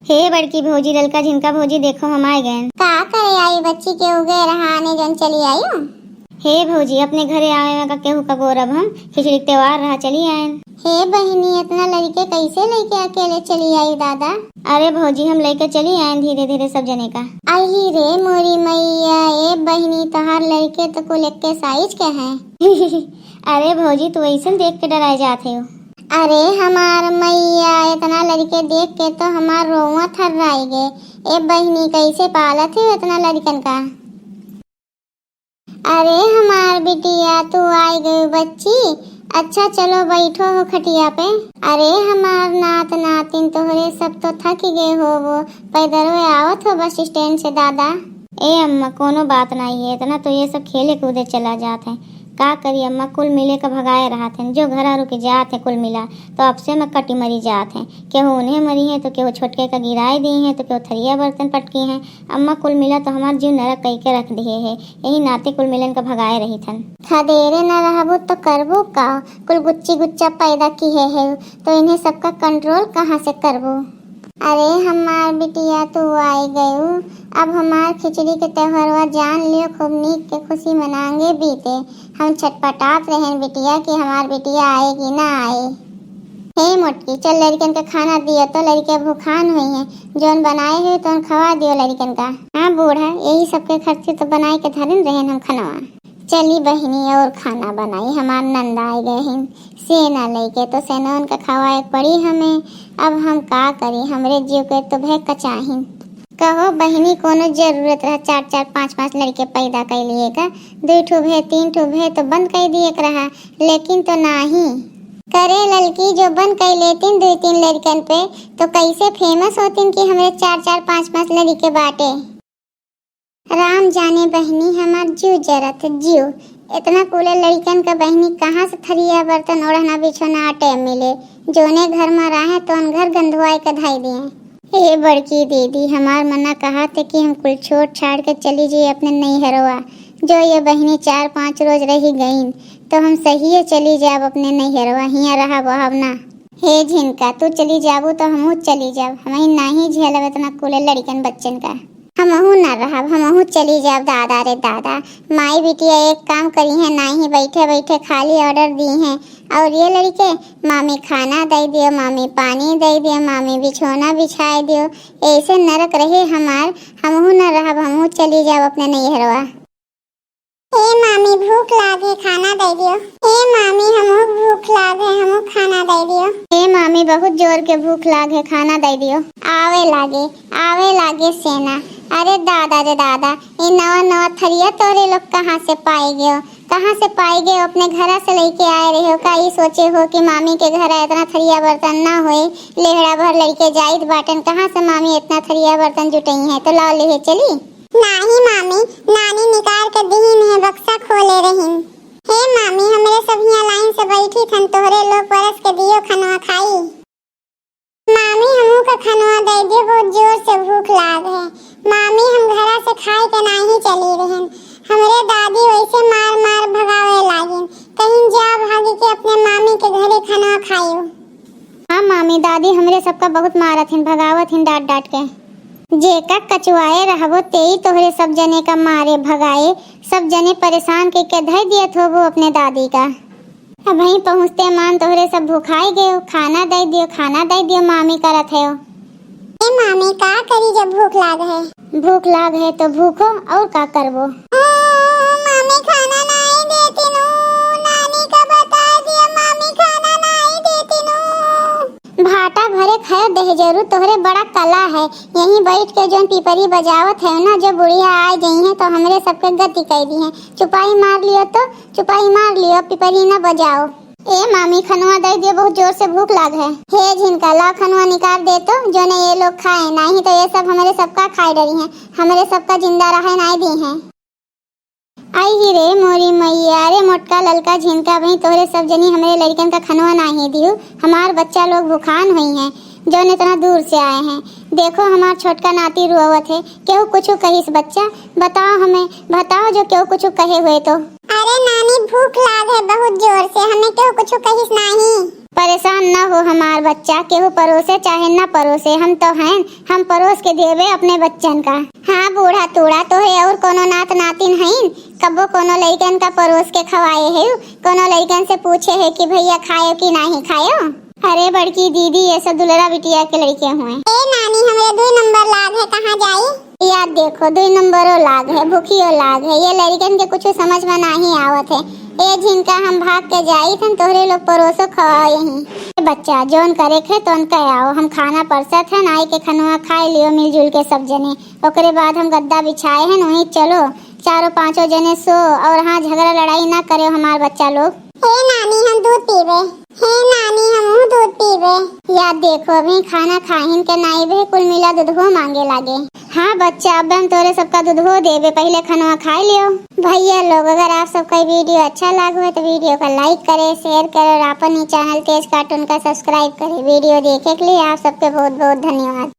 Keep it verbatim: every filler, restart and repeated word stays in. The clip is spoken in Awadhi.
हे बड़की भौजी, ललका झिनका भौजी, देखो हम आए गए। का करे आई बच्ची, के उगे रहा आने जन चली आयो? हे भौजी, अपने घरे आवे में का केहू का गोरब हम, खिचड़ी के त्योहार रहा, चली आयन। हे बहिनी, इतना लड़के कैसे लेके अकेले चली आई दादा? अरे भौजी, हम लेके चली आयन धीरे धीरे सब जने का। अही रे मोरी मैया, ए बहिनी, तोहार लड़के तो कुल एक्के साइज के हैं। अरे भौजी, तू ऐसन देख के डराए जात है। अरे हमार मैया, इतना लड़के देख के तो हमार रोआ थर्राई गे। ए बहिनी, कैसे पालत है इतना लड़कन का? अरे हमार बिटिया, तू आई गई बच्ची। अच्छा चलो बैठो हो खटिया पे। अरे हमार नात नातिन, तोहरे सब तो थक गए हो, वो पैदल आवत हो बस स्टैंड से दादा। ए अम्मा, कोनो बात नहीं है, इतना तो ये सब खेले कूदे चला जात है। का करी अम्मा, कुल मिले का भगाए रहत हैं, जो घरा रुके जात है कुल मिला तो आपसे में कटी मरी जात है। केहू उन्हें मरी है तो केहू छोटके का गिराए दी है तो केहू थरिया बर्तन पटकी है। अम्मा कुल मिला तो हमार जीव नरक कई के रख दिए है, यही नाते कुल मिलन का भगाए रही थन। खदेरे न रहबू तो करबू का? कुल गुच्ची गुच्चा पैदा किहे है, तो इन्हें सबका कंट्रोल कहाँ से करबू? अरे हमार बिटिया, तू आई गयू, अब हमार खिचड़ी के त्योहरवा जान लियो, खूब नीक के खुशी मनाएंगे बीते। हम छटपटात रहेन बिटिया कि हमार बिटिया आए कि ना आए। हे मोटकी, चल लड़कन के खाना दियो तो लड़के भूखान हुई हैं, जौन बनाए हो तो खवा दियो लड़कन का। हाँ बूढ़ा, यही सबके खर्चे तो बनाए के धरन रहेन हम खनवा। चली बहिनी, और खाना बनाई, हमार नंद आए गए हैं। सेना लेके तो सेना उनका खवाए के पड़ी हमें। अब हम का करी, हमरे जीव के तो भय कचाहिन। कहो बहिनी, कोनो जरूरत रहा चार चार पाँच पाँच लड़के पैदा कर लिए का? दो ठो भय, तीन ठो भय तो बंद कर दिए के रहा, लेकिन तो नाही। करे ललकी, जो बंद कर लेतिन दो तीन लड़कन पे, तो कैसे फेमस होतिन कि हमरे चार चार पाँच पाँच लड़के बाटे। राम जाने बहिनी, हमार जीव जरत है, जीव। इतना कुले लड़कन का बहिनी कहाँ से थरिया बर्तन ओढ़ना बिछौना आटे मिले, जोने घर में रहे तो उन घर गंधुआए के धाई दिए। हे बड़की दीदी, हमार मना कहा थे कि हम कुल छोड़ छाड़ के चली जाई अपने नैहरवा। जो ये बहिनी चार पाँच रोज रही गईन, तो हम सहिए चली जाब अपने नैहरवा, हियाँ रहब वहब ना। हे झिनका, तू चली जाबू तो हमहू चली जाब, हमही नाही झेलब इतना कुले लड़कन बच्चन का। हमहू ना रहब, हमहू चली जाब दादा रे दादा। माई बिटिया एक काम करी हैं, नाही बैठे बैठे खाली ऑर्डर दी हैं। और ये लड़के, मामी खाना दे दियो, मामी पानी दे दियो, मामी बिछौना बिछाए दियो, ऐसे नरक रहे हमार। हमहू ना रहब, हमहू चली जाब अपने नैहरवा। ए मामी, भूख लाग है, खाना दे दियो। ए मामी, हमहू भूख लाग है, हमहू खाना दे दियो। ए मामी, बहुत जोर के भूख लाग है, खाना दे दियो। आवे लागे, आवे लागे सेना। अरे दादा रे दादा, ये नवा नवा थरिया तोरे लोग कहाँ से पाए गयो? कहाँ से पाए गयो? अपने घरा से लेके आए रहे हो का? ई सोचे हो कि मामी के घरा इतना थरिया बर्तन ना होए, लेहड़ा भर लड़के जाइत बाटन, कहाँ से मामी इतना थरिया बर्तन जुटई है? तो लाओ लेहे चली। नाही मामी, नानी निकाल के दिहिन है, बक्सा खोले रहिन। हे मामी, हमरे सब हियाँ लाइन से बैठी थन, तोहरे लोग परस के दियो खनवा खाई। मामी, हमहू का खनवा दे दियो, बहुत जोर से भूख लाग है। मामी, हम घरा से खाए के नाही चली रहन, हमरे दादी वैसे मार मार भगावे लागिन। कहीं जा भागी के अपने मामी के घरे खनवा खाइयो। हाँ मामी, दादी हमरे सबका बहुत मारत हिन, भगावत हिन डांट डांट के। जेका कचुआए रहबो तेई तोहरे सब जने का मारे भगाए, सब जने परेशान के के धर दियत होबो अपने दादी का। अबहीं पहुँचते मान तोहरे सब भुखाई गयो, खाना दे दियो, खाना दे दियो, मामी करत है। ए मामी, का करी जब भूख लाग है? भूख लाग है तो भूखो, और का करबो? ओ, मामी खाना नाई देती नू, नानी का बता दिया, मामी खाना नाई देती नू। भाटा भरे खाए दहेजरू, तोहरे बड़ा कला है। यहीं बैठ के जोन पिपरी बजावत है ना, जो बुढ़िया आ जई है तो हमरे सबके गति कर दी है। चुपाई मार लियो तो, चुपाई मार लियो, पिपरी ना बजाओ। ए मामी, खनवा दे दियो, बहुत जोर से भूख लाग है। हे झिनका, ला खनवा निकाल दे तो, जोने ये लोग खाए, नाही तो ये सब हमरे सबका खाए डरी हैं, हमरे सबका जिंदा रहे नाई दी हैं। आई ही रे मोरी मैया, अरे मोटका ललका झिनका, वहीं तोहरे सब जनी हमरे लड़कन का खनवा नाही दिहु, हमार बच्चा लोग भुखान हुई हैं, जौन इतना दूर से आए हैं। देखो हमार छोटका नाती रोवत है, केहू कुछ कहिस बच्चा, बताओ हमें, बताओ जो केहू कुछ कहे हुए तो। अरे नानी, भूख लाग है बहुत जोर से, हमें केहू कुछ कहिस नाही। परेशान न हो हमार बच्चा, केहू परोसे चाहे न परोसे, हम तो हैं, हम परोस के देबे अपने बच्चन का। हाँ बूढ़ा तूड़ा, तोहे और कोनो नात नातिन हईन? कबो कोनो लइकन का परोस के खवाए है? कोनो लइकन से पूछे है कि भैया खायो कि नाही खायो? अरे बड़की दीदी, ये सब दुलरा बिटिया के लड़के हुए। ए नानी, हमरे दुई नंबर लाग है, कहाँ जाई? याद देखो, दुई नंबरो लाग है, भूखियो लाग है, ये लड़कन के कुछ समझ में नाही आवत है। ए झिनका, हम भाग के जाई थन, तोहरे लोग परोसो खवाओ यहीं। ए बच्चा, जौन करे खे तौन कह आओ, हम खाना परसत हन, आई के खनवा खाए लियो मिलजुल के सब जने। ओकरे बाद हम गद्दा बिछाए हन, वहीं चलो चारों पांचों जने सो। और हाँ, झगड़ा लड़ाई ना करे हमार बच्चा लोग। हे नानी, हम दूध पीबे। हे नानी, हमहू दूध पीबे। याद देखो, अभी खाना खाहिन के नाई बे, कुल मिला दूधो मांगे लागे। हाँ बच्चा, अब हम तोरे सबका दूधो देबे, पहले खनवा खाए लियो। भैया लोग, अगर आप सबका ये वीडियो अच्छा लागो है तो वीडियो का लाइक करे, शेयर करे और अपन ही चैनल तेज कार्टून का सब्सक्राइब करे। वीडियो देखे के लिए आप सबके बहुत बहुत धन्यवाद।